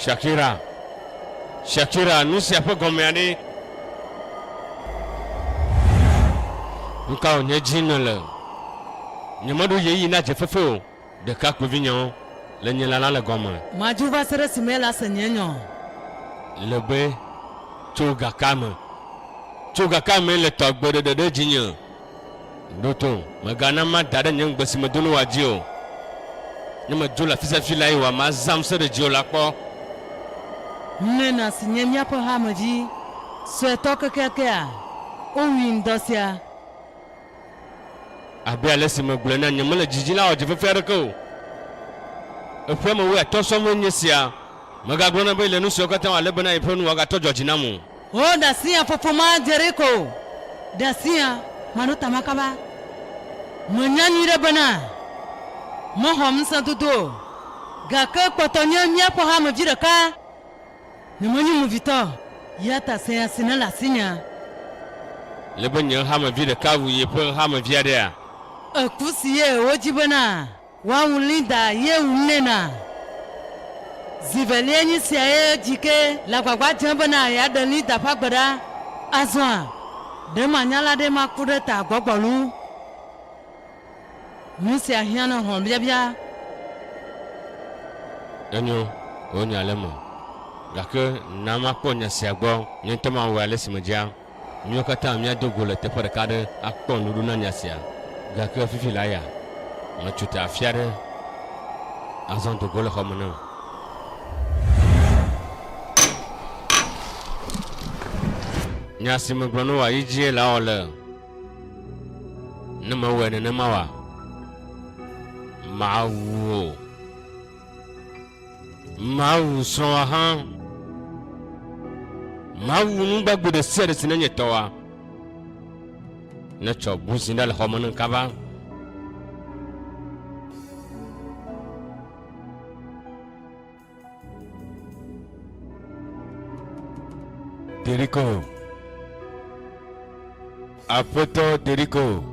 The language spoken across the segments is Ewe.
Shakira, Shakira, nu sia ƒe gɔmea ɖe? Nu ka wònye dzi nèle? Nyemeɖo ɣeyiɣi na dzefefe o, ɖekakpuivinyewo, le nye lala le gɔme. Madzo va se ɖe esime la se nye nyɔ. Le be, Tso gaka me. Tso gaka mee le tɔ gbeɖeɖe ɖe dzinye. Ɖo to, mègana mada ɖe nye ŋugbe si medo na wòa dzi o. Ne medzo le afisiafi lae wòa, mazã ŋusẽ ɖe dziwò la kpɔ. Nena si nye míaƒe hamevi suetɔ kekeakea, wowui ŋdɔ sia. Abe ale si megblɔe ene, nyemele didi na awɔ fefe aɖeke o. Eƒe me wuiatɔ̃ sɔŋue nye esia. Megagblɔ na be le nu siawo katã wòalé be na yeƒe nu wòagatɔ dzɔ dzi nam o. O ɖasia fofo ma Jeriko, ɖasia maɖo ta makaba. Menya nyuiɖe bena mexɔ ŋusẽdodo o, gake kpɔtɔ nye míaƒe hamevi ɖeka. Nyemenye movitɔ, ya ta se asi nele asinye. Le be nye hamevi ɖeka wu yeƒe hamevi aɖea? Eku si ye wodzi bena woawu Linda ye wu Nena. Zi velia nyi sia ye dzi ke le agbagba dzem bena yeaɖe Linda ƒe agbe ɖa. Azɔa, ɖe manyala ɖe maku ɖe ta gbɔgbɔlu. Nu sia hiã na hlɔ̃biabia. Enyo, wò nya le eme. Gake na makpɔ nya sia gbɔ. Nye ŋutɔ mawɔe ale si medzea. Míawo katã míado go le teƒe ɖeka aɖe akpɔ nuɖuɖu na nya sia. Gake fifi laa ya, metso ta afi aɖe. Azɔ do go le xɔ me nam. Nya si megblɔ na wòa yi dzie lawɔ le. Ne mewɔe nenema oa, mawu wò. Mawu srɔ̃wòa hã. Mawu nu gbagbe ɖe sia ɖe si nenye tɔwòa. Netsɔ buzi ɖa le xɔme nem kaba. Deriko. Aƒetɔ Deriko.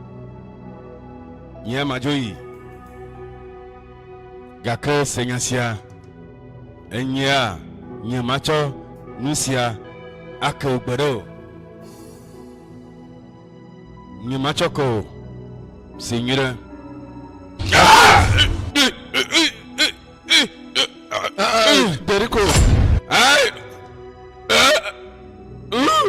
Nye madzo yi. Gake se nya sia. Enyea nye matsɔ nu sia ake wò gbeɖe o. Nye matsɔ ke o. Se nyuiɖe. Deriko.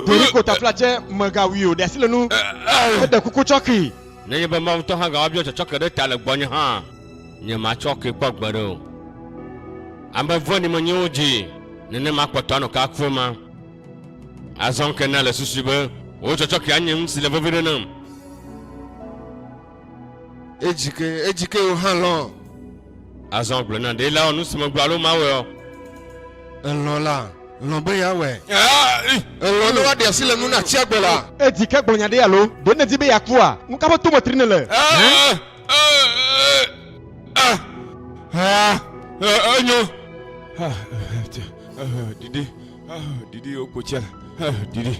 Deriko taflatse mègawui o, ɖe asi le nu. Eɖe kuku tsɔ kee. Nenye be Mawu ŋutɔ hã gawoabiɔ tsɔtsɔke ɖe ta le gbɔnye hã, nyematsɔ kee kpɔ gbeɖe o. Ame vɔ̃ɖi menye wodzi, nenema kpɔtɔ anɔ kakue ma. Azɔ ke na le susui be wò tsɔtsɔke anye nu si le veviɖe nam. Edzi ke, edzi ke wò hã lɔ̃. Azɔ gblɔ na ɖe la wɔ nu si megblɔ alo mawɔe ɔ? Elɔ̃ la, lɔ̃ be yeawɔe. Elɔ̃ ne woaɖe asi le nu natsi agbe la. Edzi ke gblɔ nya ɖe alo ɖe nèdi be yeakua? Nu ka ƒe tome tri nèle? Enyo. Didi, didi wokpo tsia. Didi.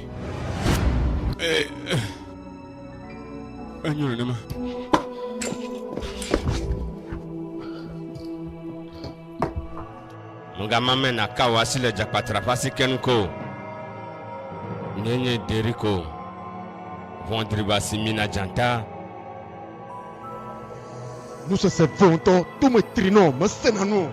Enyo nenema. Mègama me nàka wò asi le dzakpatra ƒe asike nu ke o. Nye nye Deriko, ʋɔ driba si mina dzata. Nusese ve ŋutɔ, tome tri nɔ, mesena nu o.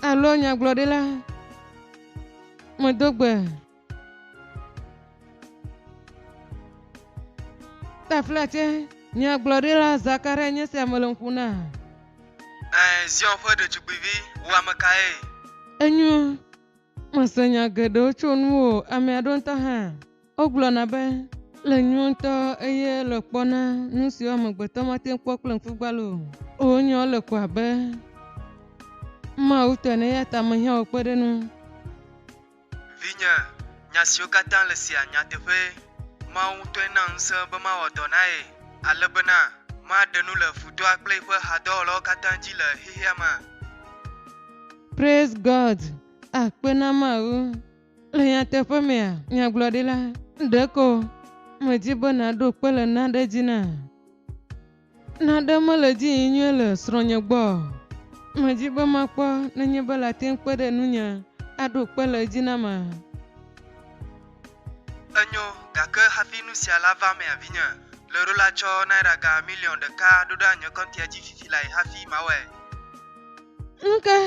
Alo nyagblɔɖila, medo gbe. Taflatse, nyagblɔɖila Zakaria nye sia mele ŋku na. Ɛ̃, Ɛ̃, Zion ƒe ɖetugbivi, wò ame kae? Enyo, mese nya geɖewo tso nuwò, ame aɖewo ŋutɔ hã wogblɔna be, Le nyo ŋutɔ eye le kpɔna nu siwo amegbetɔ mate ŋu kpɔ kple ŋku gbalo o. Wò nyɔ le ko abe Mawu tɔ ene eya ta mehiã wò kpeɖeŋu. Vinye, nya siwo katã le sia nyateƒee. Mawu ŋutɔe na ŋusẽ be mawɔ dɔ na ye, ale bena maɖe nu le futɔa kple eƒe hadɔwɔlawo katã dzi le xexea me. Praise God! Akpe na Mawu! Le nyateƒe mea, nyagblɔɖila, ɖeko medi be nàɖo kpe le naɖe dzi na. Naɖe mele dzi yim nyuie le srɔ̃nye gbɔ o. Medi be makpɔ nenye be le ate ŋu kpe ɖe nunye aɖo kpe le edzi nama. Enyo, gake hafi nu sia la va mea, vinye, Leɖo la tsɔ naira ga miliɔn ɖeka ɖo ɖa nye kɔntia dzi fifi lae hafi mawɔe. Nuka?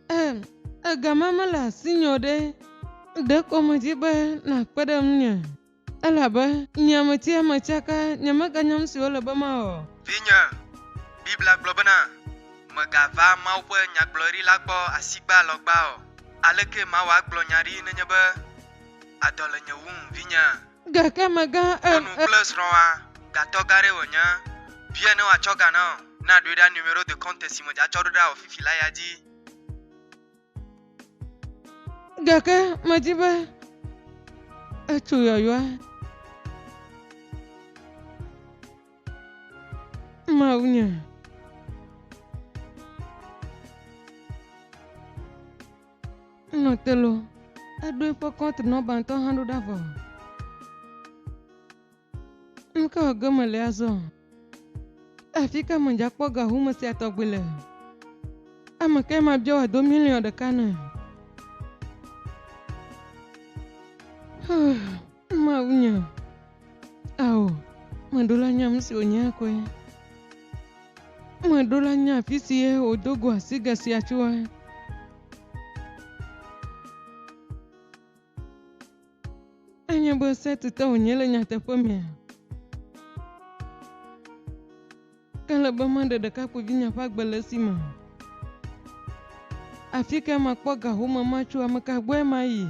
Em, ega ma mele asinye o ɖe. Ɖeko medi be nàkpe ɖe ŋunye. Elabe nye ame sia ame tsaka, nyemeganya nu si wòle be mawɔ o. Vinye, Biblia gblɔ bena, Mègava Mawu ƒe nyagblɔɖi la gbɔ asigba-alɔgba o. Aleke mawɔ agblɔ nya ɖi nenye be adɔ le nye wum, vinye? Gake amegã, e, Ƒo nu kple srɔ̃wòa, gatɔ gã aɖee wònye. Biae ne wòatsɔ ga na wò, ne àɖoe ɖa numéro de compte si medze atsɔ ɖo ɖa wò fifi la ya dzi. Gake medi be etso yɔyɔa. Mawu nye. Nɔ te lo. Eɖo eƒe kɔntri nɔba ŋutɔ hã ɖo ɖa vɔ. Nu ka wɔ ge mele azɔ? Afi ka medze akpɔ ga home sia tɔgbi le? Ame kae mabia wòado miliɔn ɖeka ne? Mawu nye. Ao, meɖo la nya nu si wònye koe. Meɖo la nya afi si ye wòdo go asi ge sia tsoa. Anye be Setutɔ wònye le nyateƒe mea? Ke ele be maɖe ɖekakpuivinye ƒe agbe le esi me. Afi kae makpɔ ga home ma tso? Ame ka gbɔe mayi?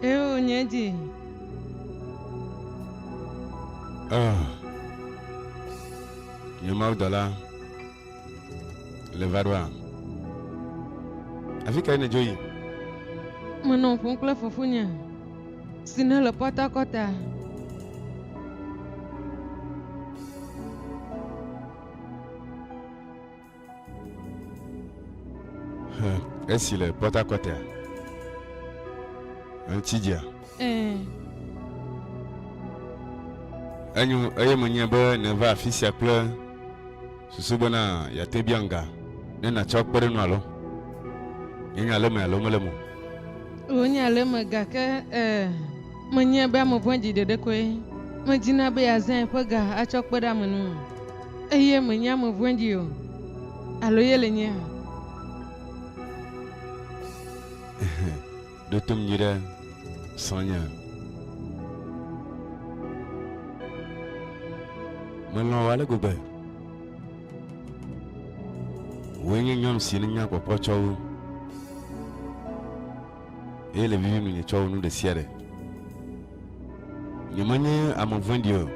Eo nye dzi. Ah, nye mawudɔla le va ɖoa? Afi kae nèdzo yi? Menɔ ƒom kple fofonye si ne le Port Harcourt. Esi le Port Harcourt-a? Eŋuti dzia? Ɛ̃. Enyo, eye menye be nèva afi sia kple susu bena yeate biam ga ne nàtsɔ kpe ɖe nu alo? Nye nya le eme alo mele eme o? Wò nya le eme gake e, menye be ame vɔ̃ɖi ɖeɖe koe medina be yeazã eƒe ga atsɔ kpe ɖe ame ŋu o. Eye menye ame vɔ̃ɖi o, alo ye le nyea? Ɖo tom nyuiɖe, srɔ̃nye. Melɔ̃ wò ale gbegbe. Wòe nye nyɔnu si nenya kpɔkpɔ tsɔ wu. eye le vivim nunye tsɔ wu nu ɖe sia ɖe. Nyemenye ame vɔ̃ɖi o,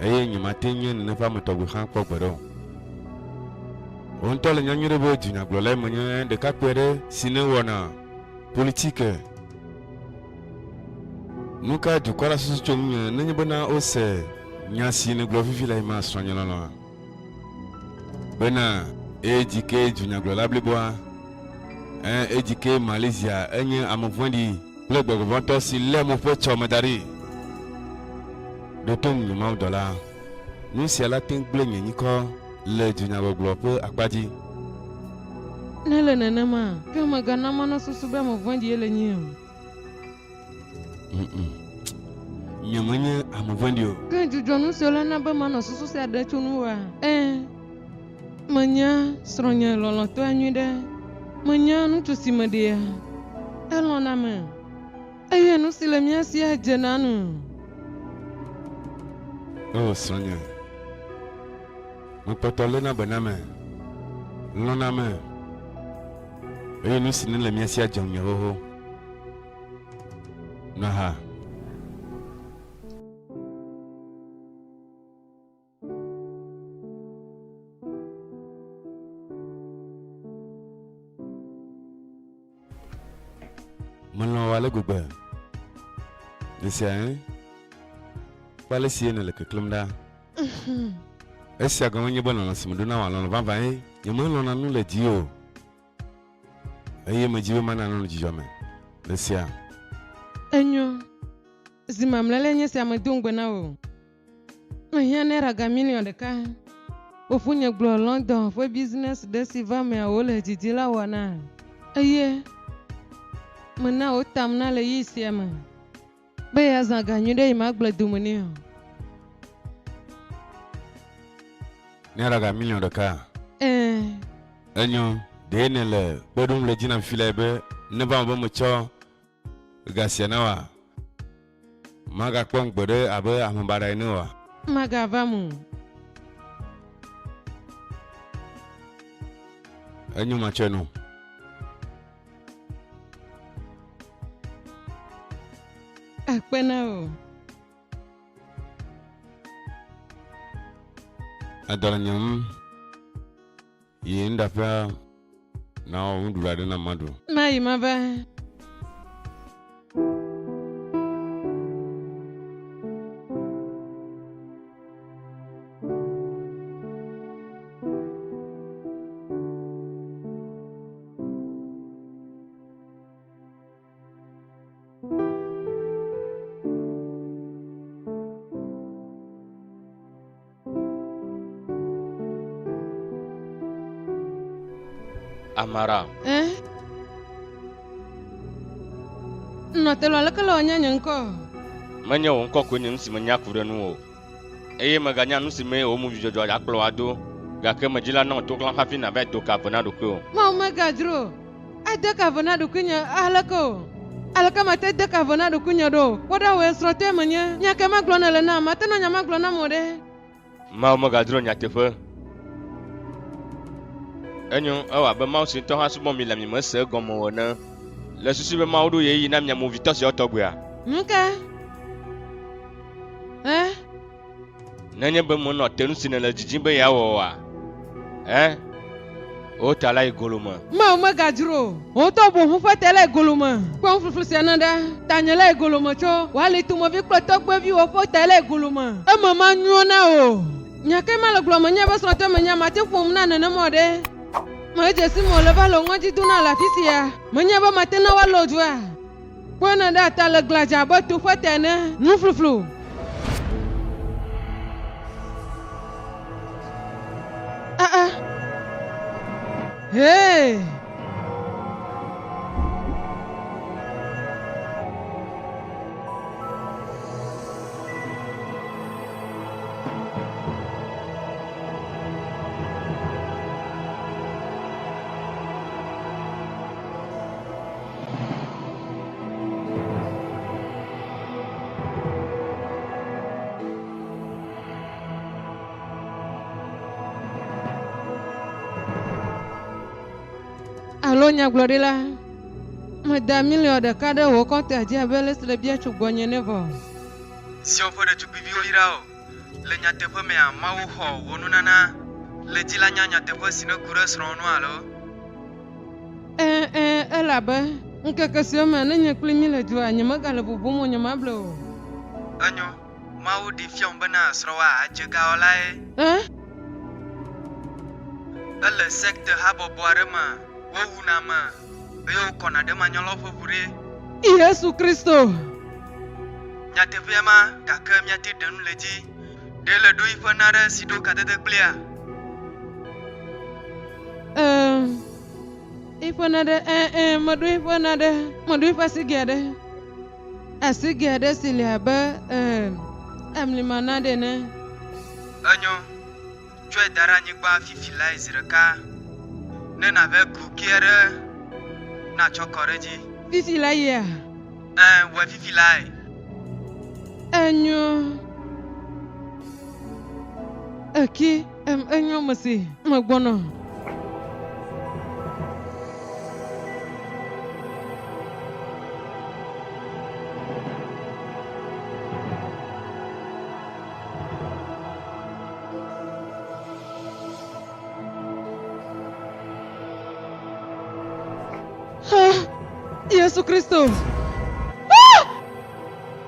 eye nyemate nye nene ƒe ame tɔgbi xã kpɔ gbeɖe o. Wò ŋutɔ le nya nyuiɖe be dunyagblɔlae menye, ɖekakpui aɖe si ne wɔna politike. Nu kae dukɔ la susu tso ŋunye nenye bena wose nya si nègblɔ fifi lae ma, srɔ̃nye lɔlɔ̃a? Bena edzi ke dunyagblɔla bliboa, ẽ, edzi ke Malaysia enye ame vɔ̃ɖi kple gbɔgbɔvɔ̃tɔ si léa mo ƒe tsɔ me da ɖi. Ɖo tom, nye mawudɔla. Nu sia la te ŋu gblẽ nye ŋkɔ le dunyagbɔgblɔ ƒe akpa dzi. Ne ele nenema, ke mègana manɔ susu be ame vɔ̃ɖie le nye o. Mm-mm. Nyemenye ame vɔ̃ɖi o. Ke dzudzɔ nu siwo la na be manɔ susu sia ɖe tso nuwòa? Ẽ, menya srɔ̃nye lɔlɔ̃tɔa nyuiɖe. Menya ŋutsu si meɖea. Elɔ̃na ame. Eye nu si le mía sia dze na nu. O srɔ̃nye, mekpɔtɔ léna be na ame, lɔ̃na ame, eye nu si nele mía sia dze ŋunye xoxo. Nɔ ha. Melɔ̃ wò ale gbegbe. Esia ẽ? Kpɔ ale si nèle keklẽm ɖa. Esia gɔme nye be lɔlɔ̃ si meɖo na wòa, lɔlɔ̃ vavãe. Nyemelɔ̃na nu le dziwò o. Eye medi be mana nɔ dzidzɔ me le sia. Enyo. Zi mamlɛlia nye sia medo ŋugbe na wò. Mehiã naira ga miliɔn ɖeka. Fofonye gblɔ London ƒe business ɖe si va ameawo le didi la wɔ na. Eye mena wòtam na le ɣeyiɣi sia me be yeazã ga nyui ɖe yi magblẽ dome nɛ o. Naira ga miliɔn ɖeka? Ɛ̃. Enyo, ɖe nèle kpe ɖom le edzi nam fifi lae be neva eme be metsɔ ga sia na wòa? Magakpɔm gbeɖe abe ame baɖa ene oa? Magava eme o. Enyo, matsɔe nɔ. Akpe na wò. Edɔ le nye ŋu. Yi nuɖaƒea nawɔ nuɖuɖu aɖe nam maɖu. Mayi mava. Amara. Eh? Nɔ te lɔ aleke le wòanya nye ŋkɔ? Menye wò ŋkɔ koe nye nu si menya ku ɖe nuwò o. Eye meganya nu si mee wò movidzɔdzɔ akplɔ wò ado. Gake medzi la nɔ to xlãm hafi nàvae do ka ve na ɖokuiwò. Mawu megadzro o. Ade ka ve na ɖokuinye aleke o? Aleke mate de ka ve na ɖokuinye ɖo? Kpɔ ɖa, wòe srɔ̃tɔe menye. Nya kae magblɔ nèle nam? Mate nɔ nya ma gblɔm nam o ɖe. Mawu megadzro nyateƒe. Enyo, ewɔ abe Mawu si ŋutɔ hã subɔm mi le mi mese egɔme o ene. Le susu be Mawu ɖo ɣeyiɣi na mia movitɔ siawo tɔgbea? Nuka? Ẽ? Nenye be menɔ te nu si nèle didim be yeawɔ oa? Ẽ? Wò ta la yi golo me. Mawu megadzro o. Wò ŋutɔ boŋ ƒe ta la yi golo me. Kpɔ nufluflu sia na ɖa. Tanye la yi golo me tso. Wò alitumevi kple tɔgbuiviwò ƒe ta la yi golo me. Eme manyo na wò o. Nya kae mele gblɔm? Menye be srɔ̃tɔe menye, mate ƒom na nenema o ɖe. Medze si me wòle va le wò ŋɔdzi dom na le afi sia. Menye be mate na woalé wò dzoa? Kpɔe ne ɖe ata le gladza abe to ƒe ta ene. Nufluflu. Aa. Hee! Alo nyagblɔɖila. Meda miliɔn ɖeka ɖe wò kɔnta dzi abe ale si nèbia tso gbɔnye ene vɔ. Zion ƒe ɖetugbiviwo yra wò. Le nyateƒe mea, Mawu xɔ wò nunana. Le dzi la nya nyateƒe si neku ɖe srɔ̃wò ŋu alo? Ẽ, ẽ, elabe ŋkeke siwo me ne nye kpli mí le dua, nyemegale bubum o, nyemable o. Enyo, Mawu ɖee fiam bena srɔ̃wòa adze gawɔlae. Ẽ? Ele sekte habɔbɔ aɖe me, wowuna ame eye wokɔna ɖe manyɔlawo ƒe ʋu ɖi. Yesu Kristo! Nyateƒea ma, gake míate ɖe nu le edzi. Ɖe le ɖo yiƒe na ɖe si ɖo kadede kplia? Ẽ, yiƒe na ɖe, ẽ, ẽ, meɖo yiƒe na ɖe, meɖo yiƒe asigɛ ɖe. Asigɛ aɖe si le abe, ẽ, amlimana ɖe ene. Enyo, tsɔe da ɖe anyigba fifi lae zi ɖeka, ne nàve ku ke aɖe natsɔ kɔ ɖe edzi. Fifi la yea? Ẽ, wɔe fifi lae. Enyo. Eki, em, enyo mesi, megbɔnɔ. Ah, Yesu Kristo. Ah!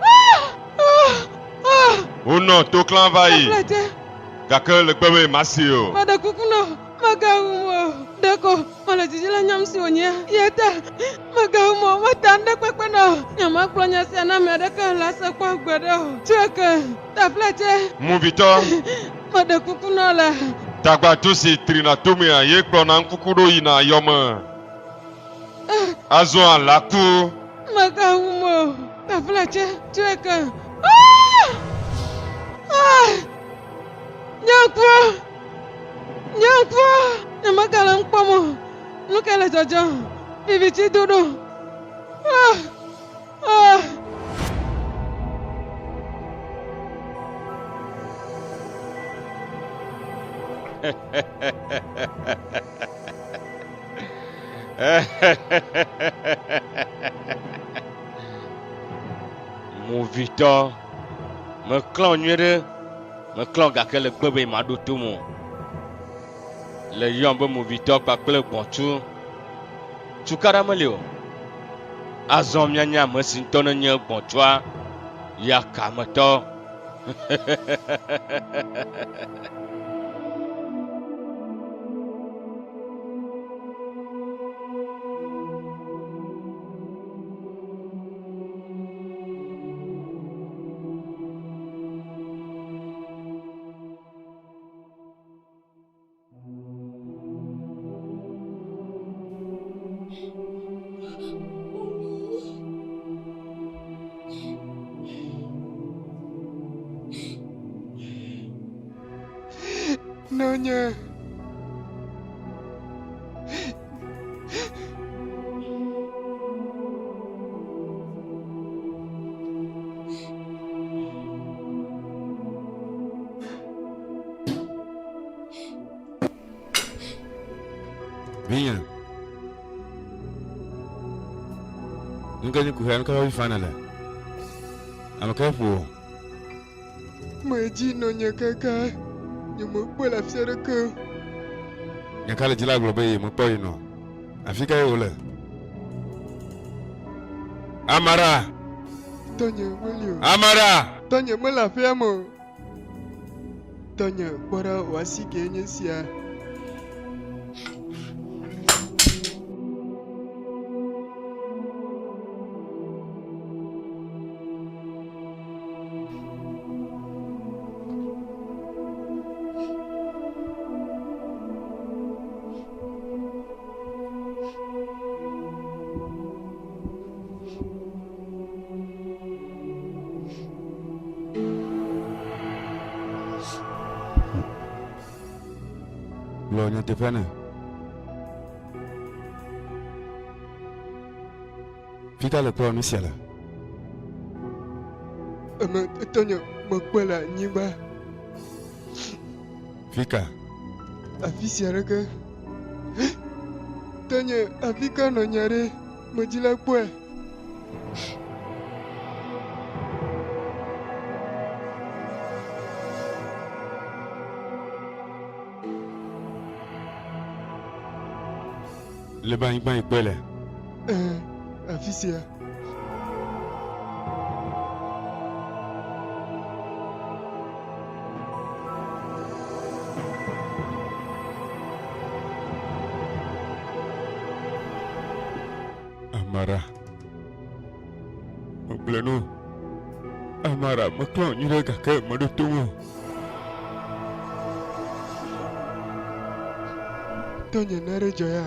Ah! Ah! Ah! Wonɔ to klã va yi, Ablɔdze, gake le gbe be masi o. meɖe kuku nɔ, mègawum o. Ɖeko mele dzidzi le nyɔnu si wònyea ye ta. Mègawum o, meta nu ɖe kpekpe na wò. Nyemagblɔ nya sia na ame aɖeke le ase kpɔ gbeɖe o. Tsɔe ke, taflatse. Movitɔ. Meɖe kuku na wò la. Tagbatu si trina tomea ye kplɔna ŋkuku ɖo yina yɔme. Azɔ alã ku. Mègawum o, taflatse, tsɔe ke. Ah! Ah! Nye ŋkuwo! Nye ŋkuwo! Nyemegale nu kpɔm o. Nu kae le dzɔdzɔm? Viviti do ɖo. Ah! Ah! Movitɔ, meklã wò nyuie ɖe. Meklã wò gake le gbe be maɖo tom o. Le yɔm be movitɔ kpakple gbɔ̃tsu. Tukaɖa meli o. Azɔ míanya ame si ŋutɔ nenye gbɔ̃tsua ya kametɔ. Nɔnye. Vinye, nu ka nye kuxia, nu ka ƒe avi fam nèle? Ame kae ƒo wò? Medzi nɔnye kaka, nyemekpɔe le afi aɖeke o. Nya ka le dzila gblɔ be yemekpɔ yi nɔ? Afi kae wòle? Amara! Tɔnye meli o. Amara! Tɔnye mele aƒea me o. Tɔnye, kpɔ ɖa, wò asikee nye esia. Gblɔ nyateƒea nɛ. Fika le kpɔ nu sia le? Eme tɔnye mekpɔe le anyigba. Fika? Afi sia ɖeke. Tɔnye, afi ka nɔnye ɖe? Medzi le kpɔe. Le be anyigba yi kpɔe le. Ɛ̃, afi sia. Amara, megblɔe no. Amara, meklɔ nyuie gake meɖo to ŋu. Tɔnye naɖe dzɔ ya.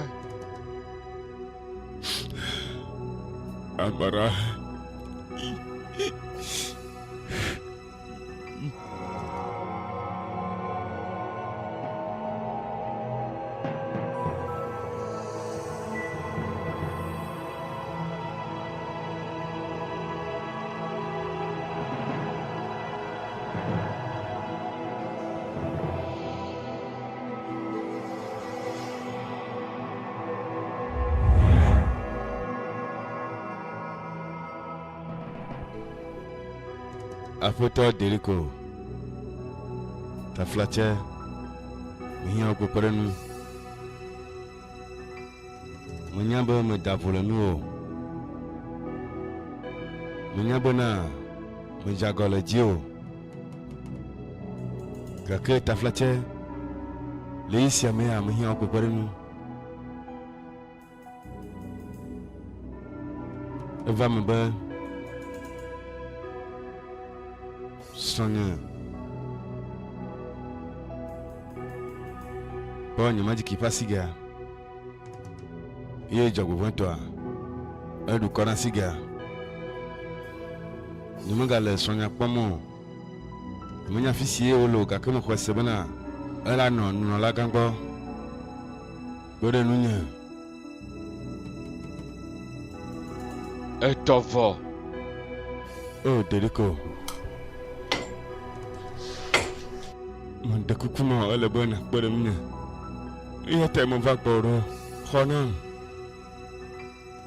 Amara. Aƒetɔ Deriko, taflatse, mehiã wò kpekpeɖeŋu. Menya be meda vo le nuwò. Menya bena medze agɔ le dziwò. Gake taflatse, le ɣeyiɣi sia mea, mehiã wò kpekpeɖeŋu. Eva eme be srɔ̃nye kpɔ nye majiki ƒe asigea eye dzɔgbevɔ̃etɔa eɖu kɔ na asigea. Nyemegale srɔ̃nyea kpɔm o. Nyemenya afi si ye wole o gake mexɔe se bena elanɔ nunɔlagã gbɔ. Kpe ɖe ŋunye. Etɔ vɔ. O Deriko. Meɖe kuku nɔ ele be nàkpe ɖe ŋunye. Eya tae meva gbɔwò ɖo. Xɔ nam.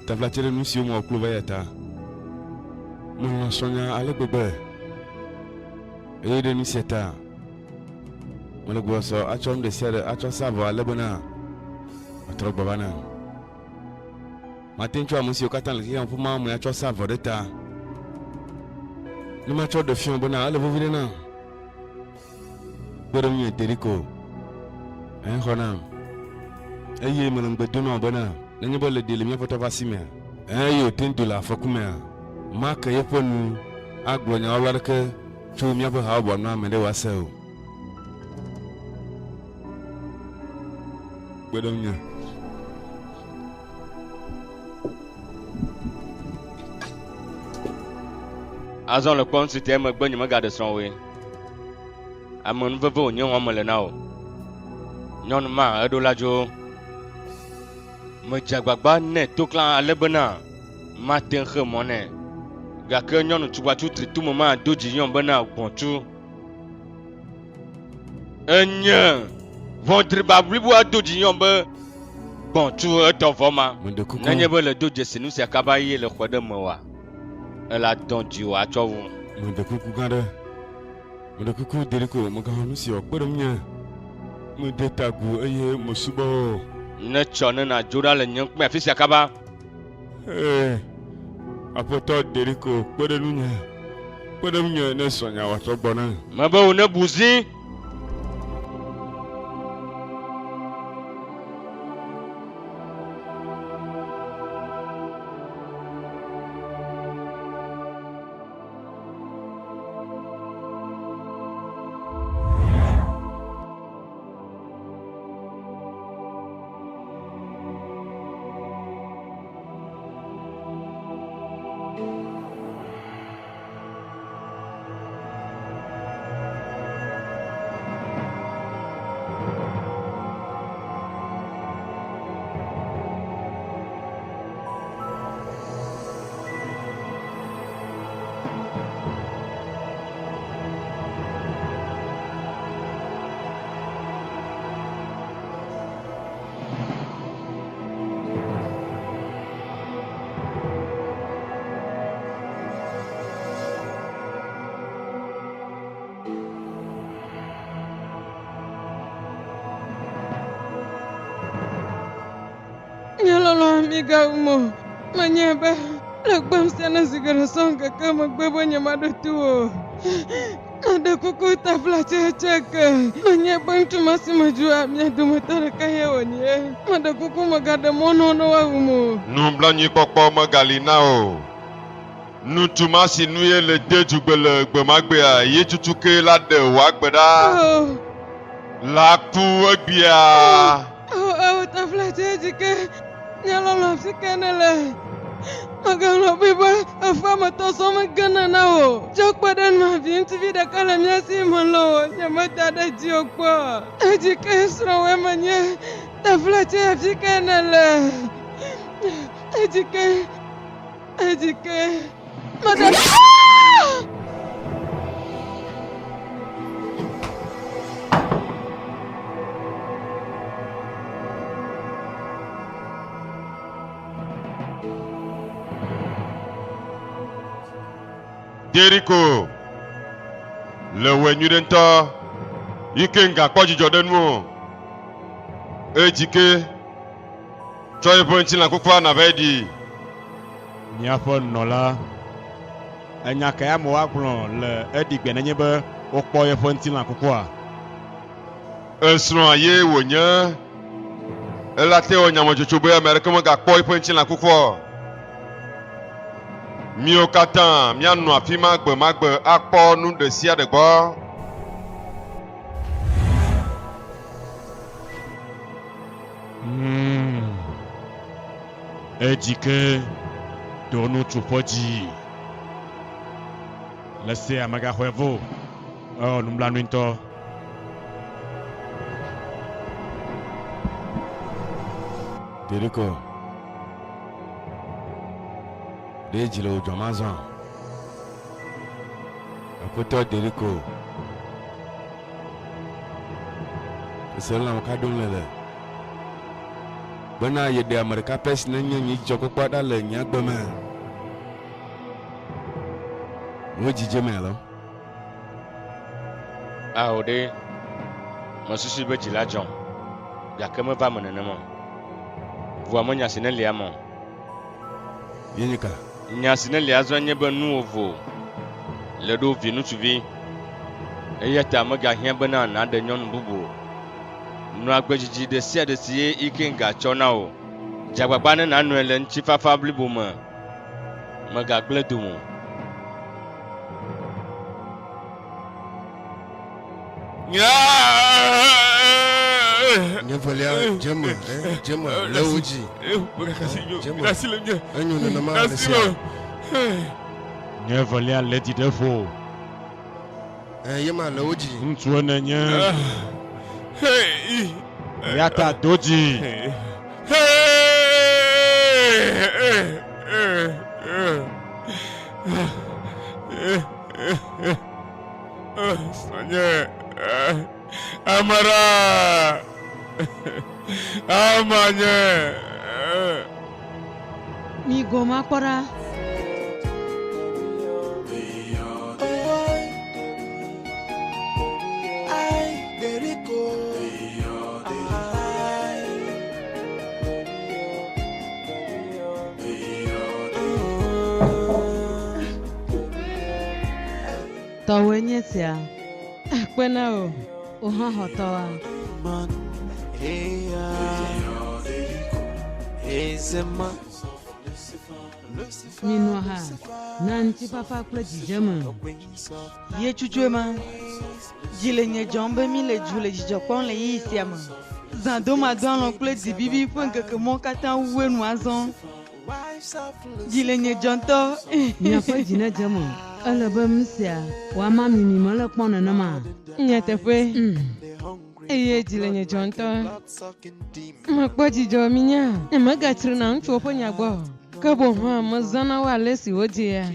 Taflatse ɖe nu siwo mewɔ kpli wò va yia ta. Melɔ̃ srɔ̃nye ale gbegbe. Eye ɖe nu sia ta, mele gbɔsɔsɔ atsɔ nu ɖe sia ɖe atsɔ sa vɔ ale bena wòatrɔ gbɔ va nam. Mate ŋu tsɔ ame siwo katã le xexea me ƒe Mawu me atsɔ sa vɔ ɖe ta, ne matsɔ ɖe fiɔ bena ele vevi ɖe nam. Kpe ɖe ŋunye Deriko, ẽ, xɔ nam. Eye mele ŋugbe dom na wò bena, nenye be le ɖi le mía Aƒetɔ ƒe asi mea, ẽ, eye wòte ŋu do le afɔku mea, make yeƒe nu agblɔ nya ɣaɣla aɖeke tso míaƒe habɔbɔa nu ame ɖe wòase o. Kpe ɖe ŋunye. Azɔ le kpɔ nu si ta emegbe nyemegaɖe srɔ̃ oe. Amenuveve wònye wɔm mele na wò. Nyɔnu ma eɖo la dzo. Medze agbagba nɛ toklã ale bena mate ŋu xe mɔ nɛ. Gake nyɔnu tsugbatu tritume ma do dzi yɔm bena gbɔ̃tsu. Enye ʋɔdriba bliboa do dzi yɔm be gbɔ̃tsu etɔ vɔ ma. Meɖe kuku. Nenye be le do dzesi nu sia kaba ye le xɔe ɖe mewòa, ela dɔn dziwò atsɔ wu. Meɖe kuku gã ɖe. Meɖe kuku Deriko, mègaxɔ nu sia o. Kpe ɖe ŋunye. Mede ta agu eye mesubɔ wò. Netsɔ ne nàdzo ɖa le nye ŋkume afi sia kaba. Ee, Aƒetɔ Deriko, kpe ɖe ŋunye. Kpe ɖe ŋunye ne srɔ̃nye wòatrɔ gbɔ nam. Mebe wò nebu zi. lɔlɔ̃, migawum o. Menyae be le gbem sia ne zi geɖe sɔŋ gake megbe be nyemaɖo to wò o. Meɖe kuku taflatse tsɔe ke. Menyae be ŋutsu ma si medzroa mia dometɔ ɖeka ye wònye. Meɖe kuku mègaɖe mɔ na wo ne woawum o. Nublanuikpɔkpɔ megali na wò o. Ŋutsu ma si nu ye le de dugbe le gbe ma gbea ye tutu ke la ɖe wò agbe ɖa. La ku egbea. Ao, ao, taflatse dzi ke, nye lɔlɔ̃ afi ka nèle? Mègaŋlɔ be be eƒe ame etɔ̃ sɔŋ megena na wò o. Tsɔ kpe ɖe enua, viŋutsuvi ɖeka le mía si, melɔ̃ wò, nyemeda ɖe dziwò kpɔ o. Edzi ke srɔ̃wòe menye, taflatse afi ka nèle? Edzi ke. Edzi ke meɖe. Jeriko le wòe nyuiɖe ŋutɔ yi ke ŋgakpɔ dzidzɔ ɖe nu o. Edzi ke. Tsɔ eƒe ŋutilã kukua nàvae ɖi. Míaƒe nunɔla, enya kae amewo agblɔ le eɖigbe nenye be wokpɔ yeƒe ŋutilã kukua? Esrɔ̃a ye wònye. Ela te wɔ nyametsotso be ame aɖeke megakpɔ eƒe ŋutilã kukua o. Míwo katã míanɔ afi ma gbe ma gbe akpɔ nu ɖe sia ɖe gbɔ. Mm. Edzi ke do ŋutsu ƒe dzi. Le sea megaxɔe vo. Ewɔ nublanui ŋutɔ. Deriko, ɖe dzi le wò dzɔm azɔa? Aƒetɔ Deriko, seselelãme ka ɖom nèle bena yeɖe ame ɖeka pɛ si nenye nye dzidzɔkpɔkpɔ ɖa le nye agbe me? Wò dzidzeme alo? Ao ɖe, mesusui be dzi la dzɔm, gake meva eme nenema o. Vɔa menya si nelia eme o. Ye nye ka? Nya si neli azɔe nye be nuwò vo le ɖo viŋutsuvi, eya ta megahiã bena nàɖe nyɔnu bubu o. Nɔ agbe didi ɖe sia ɖe si Ikenga tsɔ na wò. Dze agbagba ne nànɔe le ŋutifafa blibo me. Mègagblẽ dome o. Nye velia dze me, dze me, le wo dzi. Dze me. Enyo nenema le sia. Nye velia le dzi ɖe ƒo. Ye ma le wo dzi. Ŋutsu nenye. Eya ta do dzi. Srɔ̃nye, amara, amanye. Mi gɔma kpɔ ɖa. Tɔwòe nye esia. Akpe na wò. Wò hã xɔ tɔwòa. Minɔ ha na ŋutifafa kple dzidzeme. Ye cucue ma. Dzi le nye dzɔm be mí le dzu le dzidzɔ kpɔm le ɣeyiɣi sia me. Zã domadoalɔ̃ kple dzibibi ƒe ŋkeke mɔ katã wu enu azɔ. Dzi le nye dzɔ ŋutɔ. Miaƒe dzi nedze eme. Ele be nu sia wòama mi mi mele kpɔ nenema? Nyateƒee. Eye dzi le nye dzɔ ŋutɔ. Mekpɔ dzidzɔ, minya. Nyemegatsrina ŋutsuwo ƒe nya gbɔ o. Ke boŋ hã mezãna wo ale si wodzea.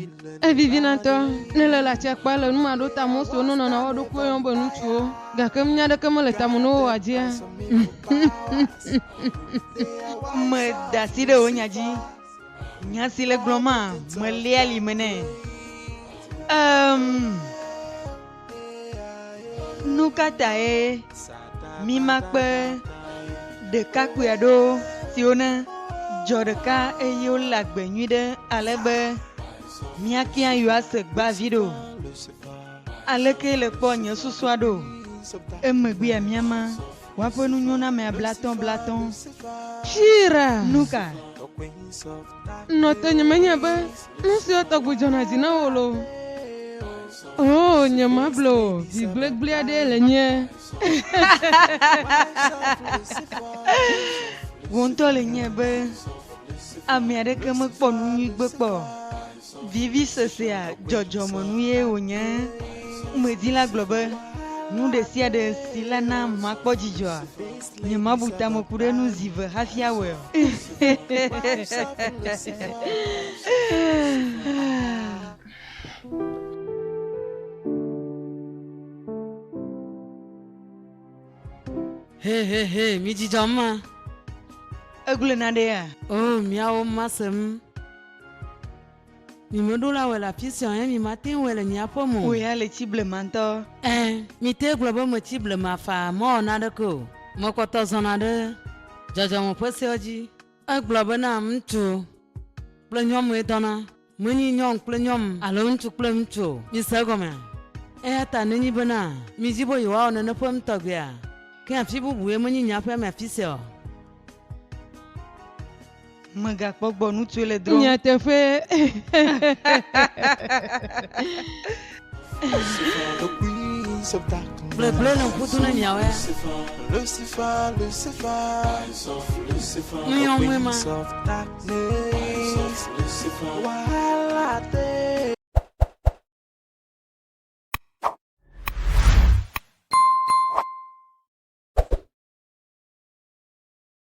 Evivina ŋutɔ ne le le atsiakpa le nu maɖotamewo siwo nonɔ na wo ɖokuiwo yɔm be ŋutsuwo, gake nunya aɖeke mele tame na wo oa dzia? Meda asi ɖe wò nya dzi. Nya si le gblɔma, meléa li me nɛ. Ehm, nu ka tae mímakpe ɖekakpui aɖewo siwo ne Dzɔ ɖeka eye wole agbe nyui ɖe ale be míakea yewoase gbavi ɖo. Aleke le kpɔ nye susua ɖo? Emegbea míama woaƒe nunyonamea blatɔ̃ blatɔ̃. Shira! Nuka? Nɔ te nyemenya be nu siwo tɔgbi dzɔna dzi na wò loo. Oo, nyemable o, vi gblegble aɖee le nye. Wò ŋutɔ le nyae be ame aɖeke mekpɔ nu nyui gbe kpɔ o. Vivisesea dzɔdzɔmenu ye wònye. Medila gblɔ be, Nu ɖe sia ɖe si la na makpɔ dzidzɔa, nyemabu tame ku ɖe eŋu zi ve hafi awɔe o. He he he, mi dzidzɔ ma. Egblɔe na ɖea? Oh, miawo masem. Mi meɖo la wɔe le afi sia o, ẽ, mi mate ŋu wɔe le nye aƒe me o. Wò ya le tsi blema ŋutɔ. Ẽ, mi te gblɔ be metsi blema faa, mewɔ naneke o. Mekpɔtɔ zɔna ɖe dzɔdzɔme ƒe sewo dzi. Egblɔ bena ŋutsu kple nyɔnue dɔna, menyi nyɔnu kple nyɔnu alo ŋutsu kple ŋutsu o. Mise egɔmea? Eya ta nenyi bena midi be yewoawɔ nene ƒe nutɔgbea, ke afi bubue menyi nye aƒea me afi sia o. Mègakpɔ gbɔ ŋutsue le drɔ̃m. Nyateƒee. Gblegble le ŋku dom na miawo ya. Nuyɔŋue ma.